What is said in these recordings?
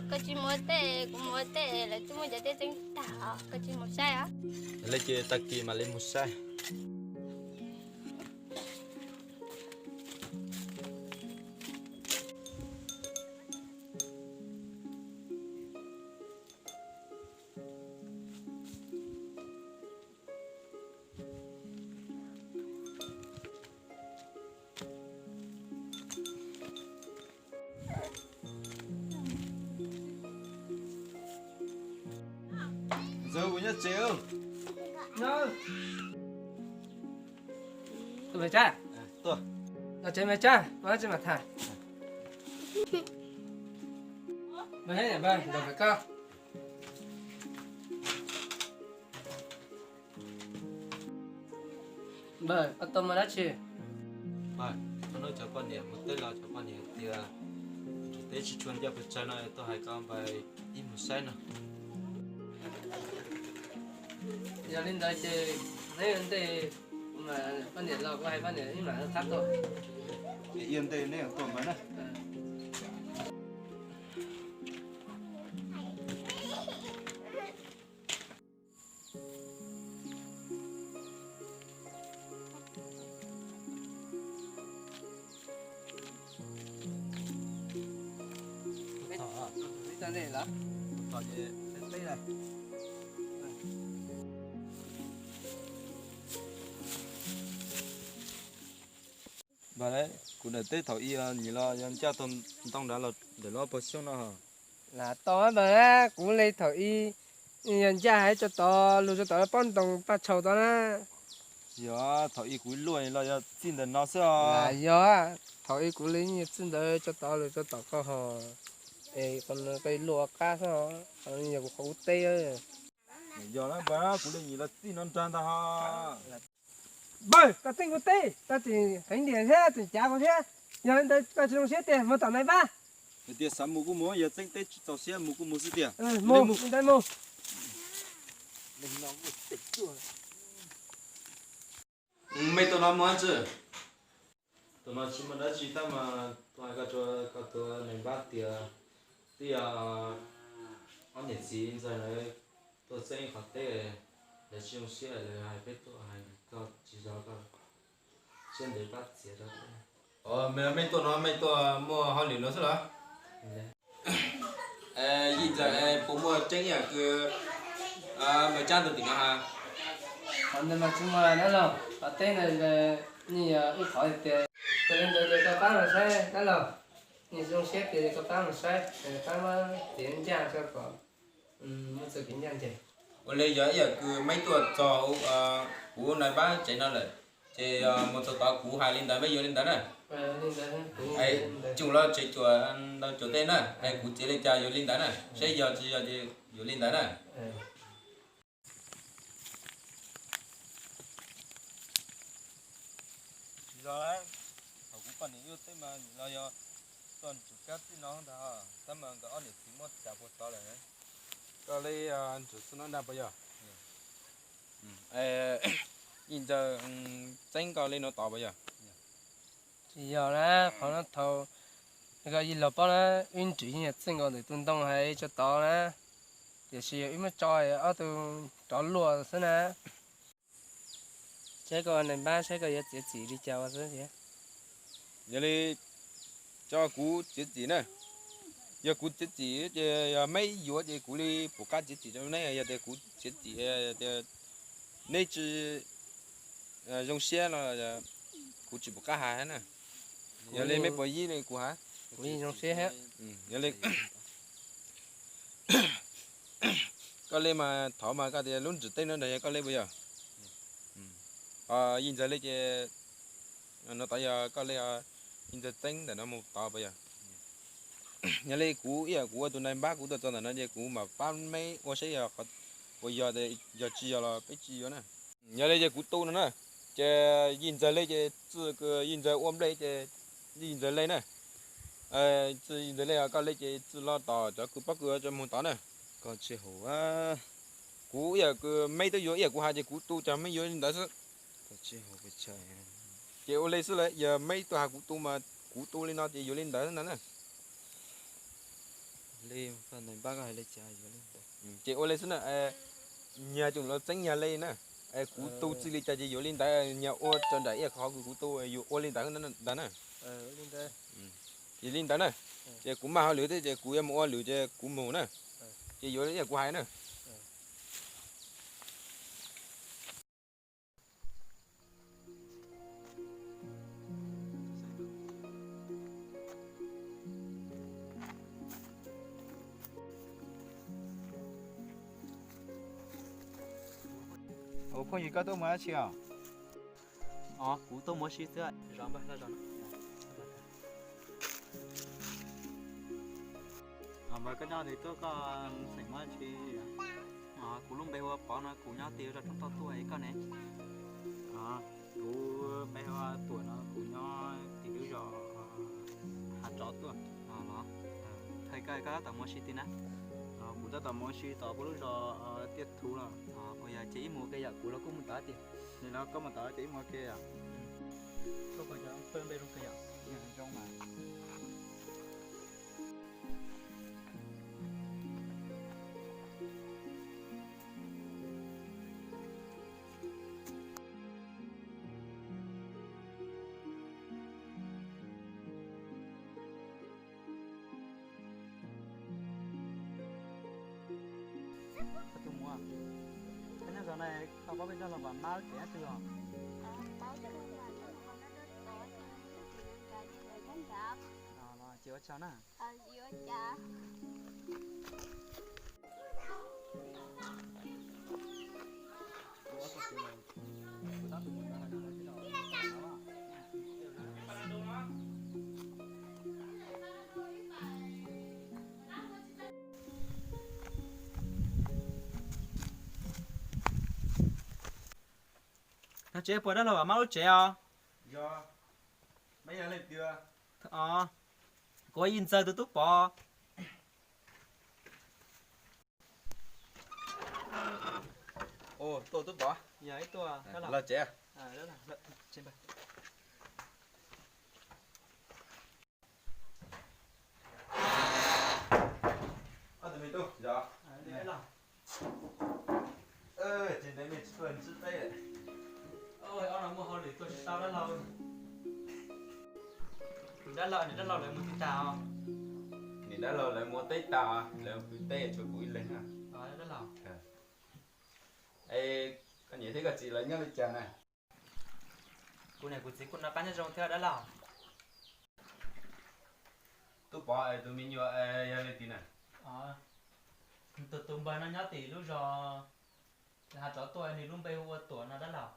Koj tsis mus ua teb, kuv mus ua teb, lawv twb muab cov teb txeeb tag, koj tsis mus saib os. Yog li ces tag kis mam li mus saib. Ntxawg, kuv nyob tsev. Tuaj, los tsev mas Tsab, muaj dab tsi mam tham. Npawg, npawg, nrog pem koj. Npawg, koj tuaj muaj dab tsi? Npawg, thaum no cov poj niam mus teb los cov poj niam tias teb tsis tshua ncaj pes tsawg no, tuaj hais kom npawg ib mus saib no. Yog li ntawd ces neb ua ntej, poj niam los kuv hais poj niam ib mam thab tuaj. Ces ib ua ntej neb tuaj mas na. Npawg, kuv daim teb thaum ub nyiam los yog ncaj tau ntoo nrad los ntawm lub pob xyoob no. Lam tau npawg, kuv li thaum ub yog ncaj heev, tso tod lug tso tod pob ntoo paj tshau tod na. Yog thaum ub kuv luaj los yog txij ntawm no xwb os. Yog, thaum ub kuv li txij ntawd tso tod lug tso tom koj ho, es koj luaj qab xwb os, yog kuv qhov ub teb. Yog na npawg, kuv li nyiam los txij no nrag ntag ho. Npawg, koj txeeb kuv teb, koj tseem heev tiag thiab tseem cav kuv thiab. Yog li ntawd koj tsis zoo siab tiag mus tom nais npab. Hais tias xav mus kuj mus, yog txeeb teb tsis txaus siab mus kuj mus xwb tiag. Mus, mus. Mej tuaj no muaj dab tsi? Tuaj no tsis muaj dab tsi tab mas tuaj hais koj, koj tus nais npab tias twb yog ob niam txiv ntxawg lawv tuaj txeeb qhov teb, lawv tsis zoo siab, lawv hais peb tuaj hais koj tsis zov koj, siab ntev pab txiav rau. Mej tuaj no mej tuaj muaj hauj lwm no xwb los? Yij ntxawg, puas muaj tseeb ib yam kws Maiv Tsab ntawd tim no has? Qhov ntawd mas tsis muaj dab laug, qhov teb ntawd nws yog ib qhov tias, yog li ntawd ces koj pab mus saib dab laug, nws zoo siab tias koj pab mus saib, pab muab txiav ncaj tso kom muaj txoj kev ncaj ncees. Ua li yog ib yam kws mej tuaj txog kuv nais npab tsev no lawm, ces mus txog tod kuv hais li ntawd mej yuav li ntawd na. Tsuas los tsev cuam ntau cuam tej na, es kuv txiav li cas yuav li ntawd na, saib yog tsis yog ces yuav li ntawd na. Tsis zog, thaum kuv poj niam ua teb mas nws los yog tuaj ntsws kab txij no ntag, tab mas nkawd ob niam txiv muab txav puag tod lawm. Koj li ntsws txij no ntag puas yog? Yij ntxawg txeeb koj li no tod puas yog? Tsis yog na, qhov no thaum koj yij laug paub na, wb ntsws yeej yog txij nkaus ntawm tus ntoo hais tso tod na, tiam sis yog wb muab tso ob tug rov luaj xwb na. Saib koj nais npab saib koj yuav txiav txim li cas ua xwb thiab. Yog li, tso kuv txiav txim na. Yog kuv txiav txim ces yog meb yuav ces kuv li pum qab txiav txim rau neb, yog tias kuv txiav txim tias neb tsis zoo siab no kuv tsis pum qab hais na. Yog li meb puas yib li kuv hais? Kuv yeej zoo siab thiab. Yog li, koj li mas thov mas koj tias lub ntsws teb no ntag yog koj li puas yog? Yij ntxawg li ces no tod yog koj li, yij ntxawg txeeb ntawm no mus tod puas yog? Yog li kuv ib yam kuv ua tus nais npab kuv tuaj txog ntawm no ces kuv mam pab meb ua saib yog puas yog, yog tsis yog los peb tsis yuav na. Yog li ces kuv tu no na, ces yij ntxawg li ces txij yij ntxawg ua nplej ces yij ntxawg li na. Txij yij ntxawg li koj li ces txij los tom cov kws pob kws tso mus tod na. Koj tsis haum, kuv ib yam kws meb twb yuav ib yam kuv hais ces kuv tu ces meb yuav li ntawd xwb. Ces ua li xwb las, yog meb tuaj hais kuv tu mas kuv tu li no ces yuav li ntawd xwb ntag na. Li koj npaj koj hais li cas yuav li ntawd. Ces ua li xwb na, nyias tseem los txeeb nyias li na. Kuv tu txij li cas ces yuav li ntawd, nyias ua raws nraim ib yam qhov kuv tu, yuav ua li ntawd ntag na. Ces li ntawd na, ces kuv maj hauj lwm thiab ces kuv yuav mus ua lwm ces kuv mus na. Ces yuav li kuv hais na. Ua phooj ywg, koj tuaj mus dab tsi os? Os, kuv tuaj mus ua si xwb. Zov npawg, los zov. Os, npawg, koj nyob twg tuaj, koj xeem muaj dab tsi? Os, kuv lub npe hu ua Pov no, kuv nyob tim lub zos Roob Toj tuaj. Es koj ne? Os, kuv npe hu ua Tuam no, kuv nyob tim lub zos Hav Tsov tuaj. Os, los, hais koj, koj tab tom mus ua si twg na? Os, kuv tab tom mus ua si tom puab lub zos Tiaj Thuv los. Os, puas yog ces ib mus ua ke yom, kuv los kuj mus tom tiag. Nim no koj mus tom ces ib mus ua ke yom. Koj puas cov pawg npe zoo kawg yom? Zoo mas. Koj tus muam, koj nyob zos no koj paub peb zaj los vam mab lub tsev twg os? Ces ua tsaug na. Tag tsev puas dab laug vam mab lub tsev os? Kuv ua Yim Ntxawg tus tub Pov. Tuaj tub Pov. Los tsev. Ob tug me tub, tsev ntev me tsis tuaj ntsib peb. Ob no muaj hauj lwm tuaj tsis tau dab laug. Tus dab laug, niam dab laug lawv mus twg tag os? Niam dab laug lawv mus ua teb tag, lawv mus pw teb tshuav kuv ib leeg na. Dab laug. Es koj niam thiab koj txiv lawv nyob li cas na? Kuv niam kuv txiv kuj noj qab nyob zoo thiab dab laug. Tub Pov, tus me nyuam yog leej twg na? Tus, tus npawg no nyob tim lub zos Hav Tsov tuaj, nws lub npe hu ua Tuam no dab laug.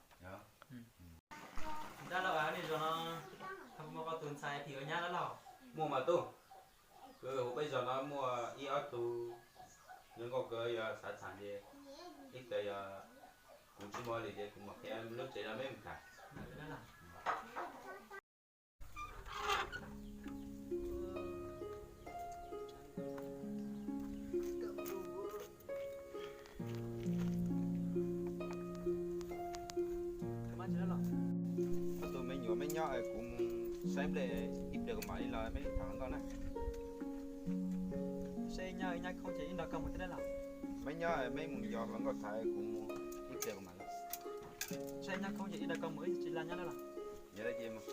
Dab laug, nej zos no ho muaj koj tus ntxhais phim ua nyab dab laug? Muaj mas tub. Kuv hu peb zos no muaj ib ob tug zoo nkauj kawg, yog xav tham ces ib pliag yog kuv tsis muaj hauj lwm ces kuv mam qhia lub tsev no peb mus tham. Koj tus me nyuam me nyob, kuv mus saib nplej ib pliag kuv mam li los peb tham hluas nkauj na. Saib nyob ib nyab khoob ces ib nrog koj mus thiab dab laug. Meb nyob meb mus yos hluas nkauj tham, kuv mus ib pliag kuv mam los. Saib nyob khoob ces ib nrog koj mus, ib tsis laj nyob dab laug. Yog li ces mus.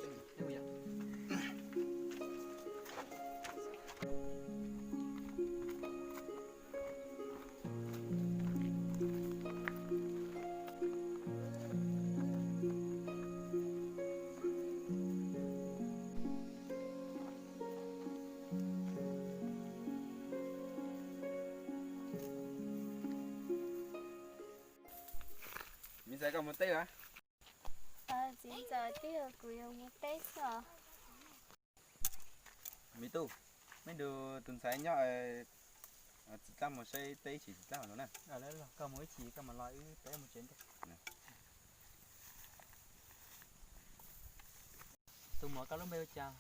Me ntxhais, koj mus teb los? Txiv ntxawm, twb yog kuv yuav mus teb xwb os. Me tub, meb nrog tus ntxhais nyob tsis txaj muag, saib teb ib chim tsis txaj no na. Koj mus ib chim koj mam los wb peb mus tsev ntej. Tus muam, koj lub npe hu cas?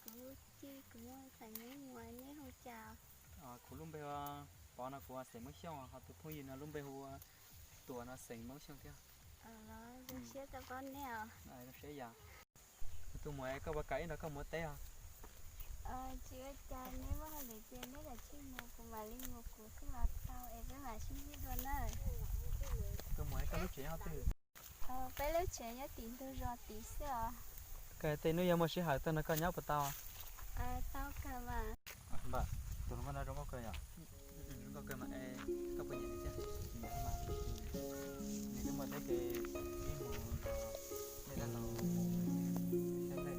Kuv Ci, kuv yog Xeem Hmoob Muas, neb hu cas? Kuv lub npe hu Pov no, kuv Xeem Hmoob Xyooj, ho tus phooj ywg no lub npe hu Tuam no, Xeem Hmoob Xyooj thiab. Zoo siab tau paub nej os. Zoo siab yom. Tus muam, koj puas kam ib nrog koj mus ua teb os? Tsis ua cas, neb muaj hauj lwm ces neb kav tsij mus, kuv mam li mus kuv xwb los tau es peb mam sib ntsib dua na. Koj mus, koj lub tsev nyob twg? Peb lub tsev nyob tim ntug zos tid xwb os. Koj tej hnub yog muaj sij hawm tuaj nrog koj nyob puas tau? Tau kawg mas. Npawg, tus hluas nkauj no zoo nkauj kawg yom. Zoo nkauj kawg mas, koj puas nyiam nws thiab? Nws twb muaj teb ces wb mus, nej dab laug mus seb nplej.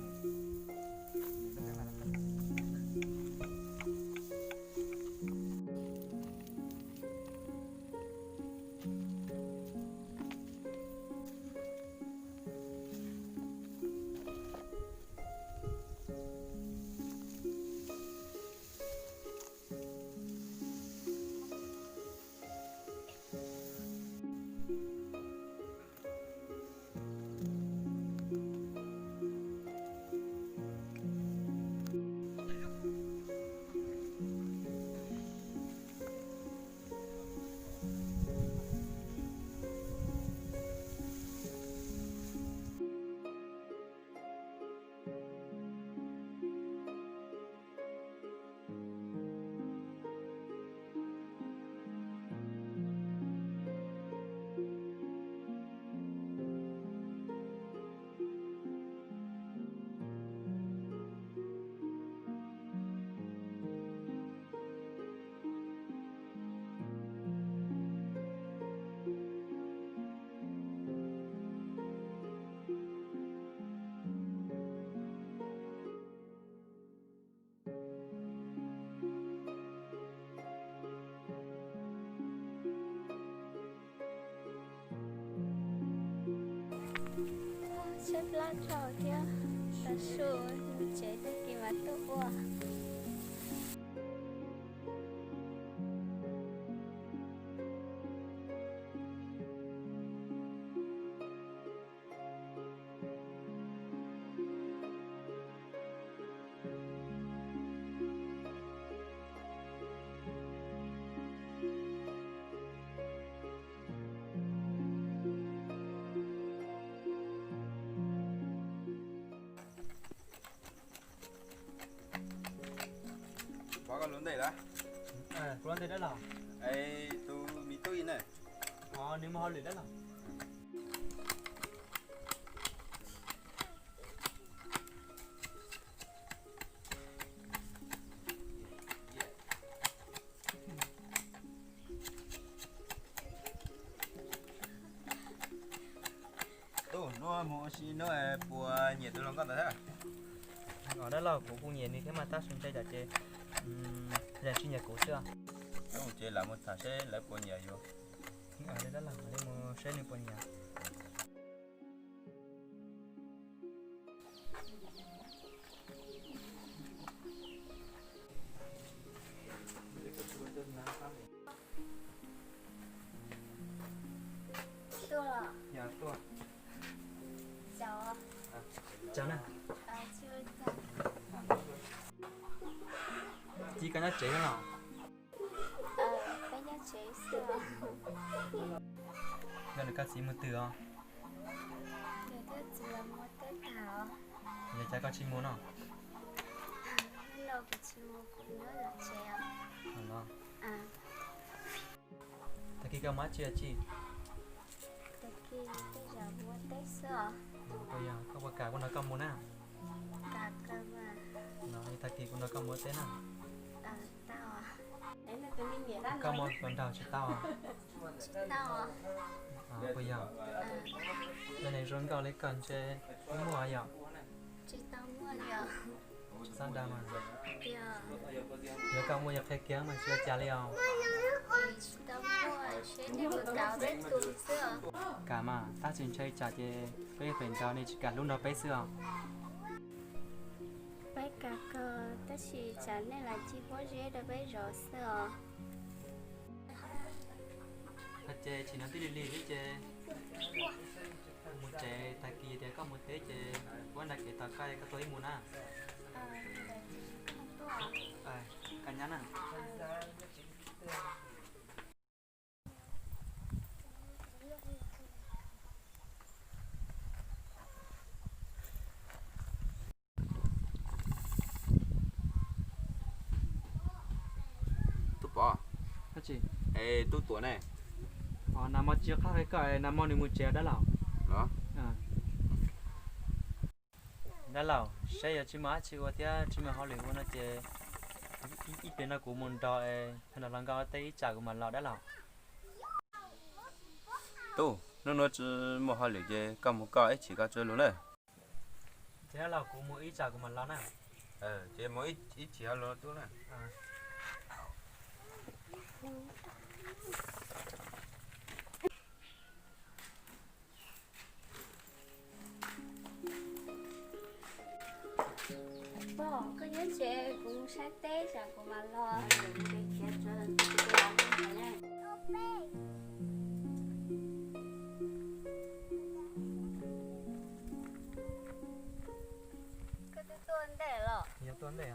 Tshaib plab dhau thiab, tav su mus tsev tag kis mas tuaj ua. Pov koj lub ntes lawm. Kuv lub ntes dab los? Es tus me tub ib na. Nws mus hauj lwm dab los? Tus no mus ua si no puas nyiam tus hluas nkauj ntawd thiab? Dab laug, kuv kuj nyiam nws thiab mas tab sis ntshe cas ces yeej tsis nyiam kuv xwb. Ces lam mus tham seb lawv puas nyiam yus. Dab laug, mus seb nws puas nyiam. Tuaj. Yog tuaj. Chào. Chào na. Txiv, koj nyob tsev no los? Peb nyob tsev xwb. Yog nws koj txiv mus twg os? Nws koj txiv los mus teb tag os. Yog cas koj tsis mus no? No kuv tsis mus, kuv nyob tsev os. Tag kis koj mus dab tsi os txiv? Tag kis tej zaum mus ua teb xwb os. Yog koj puas kam kuv nrog koj mus na? Kam kawg mas. Tag kis kuv nrog koj mus ua teb na. Tau. Koj muaj hluas nraug tsis tau? Tsis tau. Puas yog? Yog neeg zoo nkauj li koj ntshe muaj yom? Tsis tau muaj li os. Tsis txhob dag mas. Yog koj muaj yog qhia kiag mas tsis ua cas li os. Tsis tau muaj, seb nej puas kam peb tus xwb os. Kam mas, tab sis ntshe tsam ces peb pem nrog nej tsis kam hlub nrog peb xwb os. Peb kam kawg tab sis tsam nej lam ci pob zeb rau peb zov xwb os. Ces tsis no twb lig lig xwb ces mus tsev, tag kis tias koj mus teb ces kuv nrog kev tos koj, koj tuaj wb mus na. Koj nyab na. Es tub Tuam ne? Nag hmo tsis qab qhia koj, nag hmo nws mus tsev dab laug. Dab laug, saib yog tsis muaj dab tsi ua thiab tsis muaj hauj lwm ua no ces ib pliag no kuv mus nrog nrog hluas nkauj ua teb ib tsam kuv mam los dab laug. Tub, hnub no tsis muaj hauj lwm ces koj mus koj ib chim koj tsuas lug na. Ces dab laug kuv mus ib tsam kuv mam los na. Ces mus ib chim los tub na. Pog, koj nyob tsev kuv mus saib teb tsam kuv mam los. Koj twb tuaj ntej los? Yog tuaj ntej.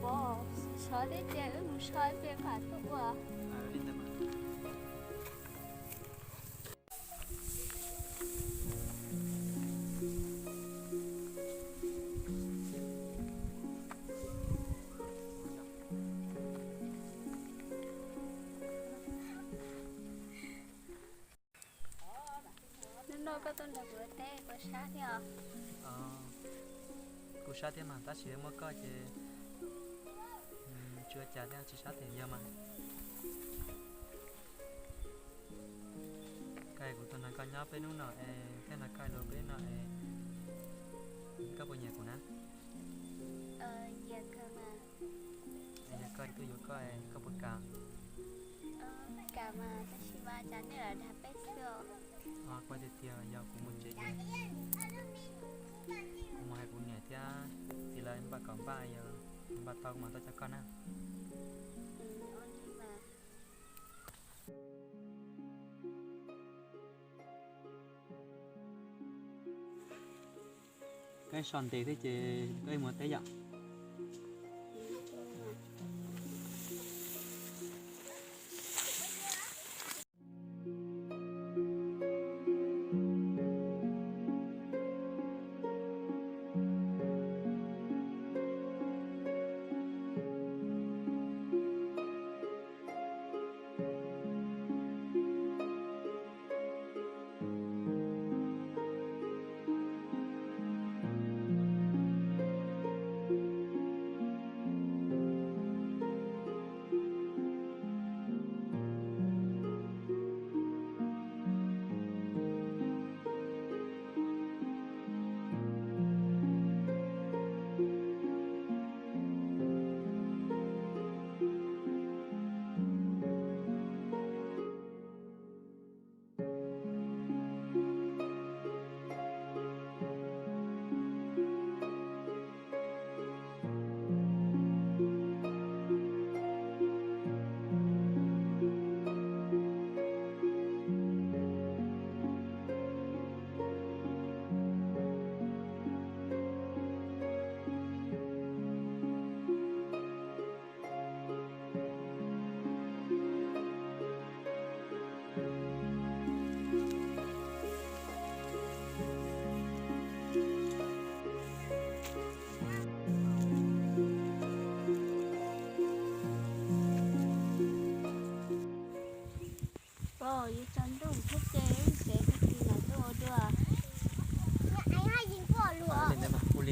Pog, sov thiab ces wb mus so ib pliag kom tuaj ua. Hnub no koj tuaj nrog kuv ua teb puas sab thiab os? Kuj sab thiab mas, tab sis muaj koj ces tsis ua cas thiab, tsis sab thiab, yog mas. Koj es kuv tuaj nrog koj nyob peb hnub no es thiab nrog koj luag peb hnub no es koj puas nyiam kuv na? Yog koj tuaj yuav koj es koj puas kam? Kam mas, tab sis mas cas nej lam dag peb xwb os? Kuv tiag tiag, yog kuv mus tsev ces kuv mus hais kuv niam thiab txiv lawv npaj kom npaj, yog npaj tau kuv mam tuaj coj koj na. Koj so ntev thiab ces koj mus teb yom.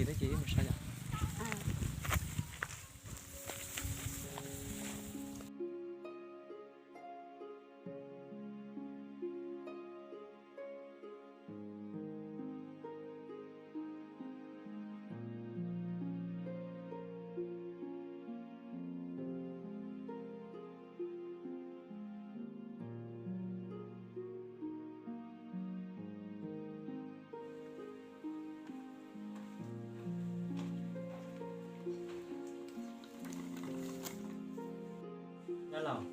Ces peb ces wb mus saib yom. Nyob los,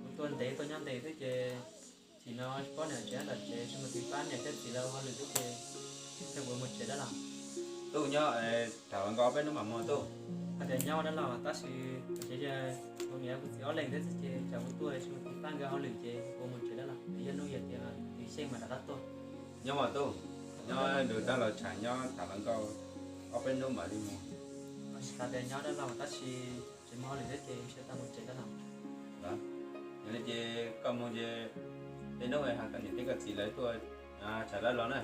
kuv tuaj ntev tuaj nyob ntev xwb ces tsis no tsis paub niam tsev nram tsev, tsis mus tiv pab niam thiab txiv lawv hauj lwm xwb ces, thiaj kuv mus tsev dab los. Tuaj nyob, tham hluas nkauj peb hnub mam mus tuaj. Hais tias nyob dab los tab sis kuv tsev yog kuv niam kuv txiv ob leeg thiab xwb ces tsam kuv tuaj tsis mus tiv pab nkawd hauj lwm ces kuv mus tsev dab los, yog hnub yog tias twb xyeej mas rov qab tuaj. Nyob mas tuaj, nyob nrog dab los tsham nyob tham hluas nkauj ob peb hnub mam li mus. Hais tias nyob dab los tab sis tsis muaj hauj lwm thiab ces tsis tau mus tsev dab los. Yog li ces koj mus ces tej hnub hais koj niam thiab koj txiv lawv tuaj tsham dab los na.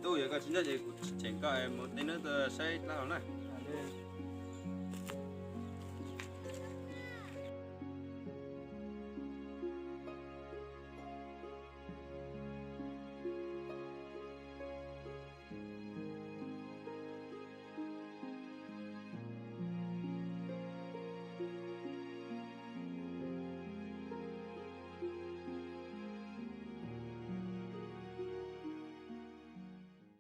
Tuaj, yog koj tsis nyob ces kuv tseem koj mus tej hnub tuaj saib dab los na.